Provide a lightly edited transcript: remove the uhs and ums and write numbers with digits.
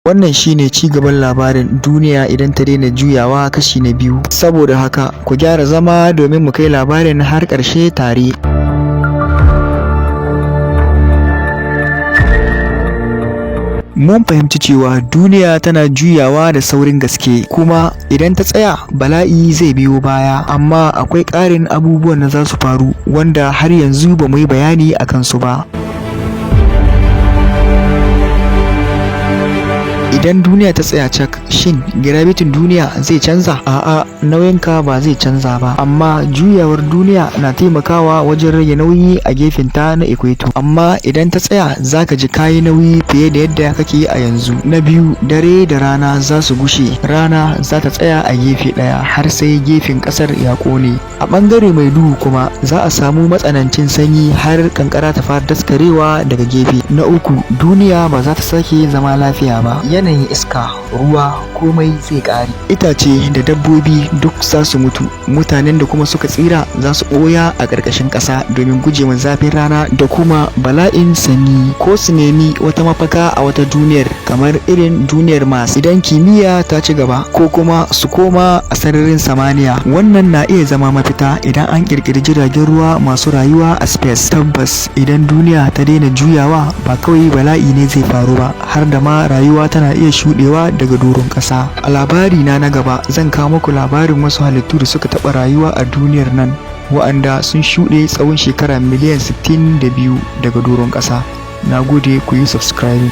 Wannan shine ci gaban labarin duniya idan ta daina juyawa kashi na biyu. Saboda haka ku gyara zama domin mu kai labarin har ƙarshe tare. Mun fahimci cewa duniya tana juyawa da saurin gaske, kuma idan ta tsaya, bala'i zai biyo baya. Amma akwai ƙarin abubuwan da za su faru wanda har yanzu ba mu yi bayani a kansu ba. Idan duniya ta tsaya cak, shin gravity duniya zai canza? A'a, nauyinka ba zai canza ba, amma juyawar duniya na taimakawa wajen rage nauyi a gefenta na equator. Amma idan ta tsaya, za ka ji kayi nauyi fiye da yadda kake a yanzu. Na biyu, dare da rana za su gushe. Rana za ta tsaya a gefe ɗaya har sai gefen ƙasar ya ƙone. A ɓangare mai duhu kuma za a samu matsanancin sanyi har kankara ta fara daskarewa daga gefe. Na uku, duniya ba za ta sake zama lafiya ba. Yanayin iska, ruwa, komai zai ƙare. Itace da dabbobi duk za su mutu. Mutanen da kuma suka tsira za su ɓoya a ƙarƙashin ƙasa domin gujewa zafin rana da kuma bala'in sanyi, ko su nemi wata mafaka a wata duniyar kamar irin duniyar Mars idan kimiyya ta ci gaba, ko kuma su koma a sararin samaniya. Wannan na iya zama mafita idan an ƙirƙiri jiragen ruwa masu rayuwa a space. Tabbas, idan duniya ta daina juyawa, ba kawai bala'i ne zai faru ba, har da ma rayuwa tana iya shuɗewa daga doron ƙasa. A labari na na gaba, zan kawo muku labarin wasu halittu da suka taɓa rayuwa a duniyar nan, wa'anda sun shuɗe tsawon shekara miliyan 62 daga doron ƙasa. Na gode, ku yi subscribing.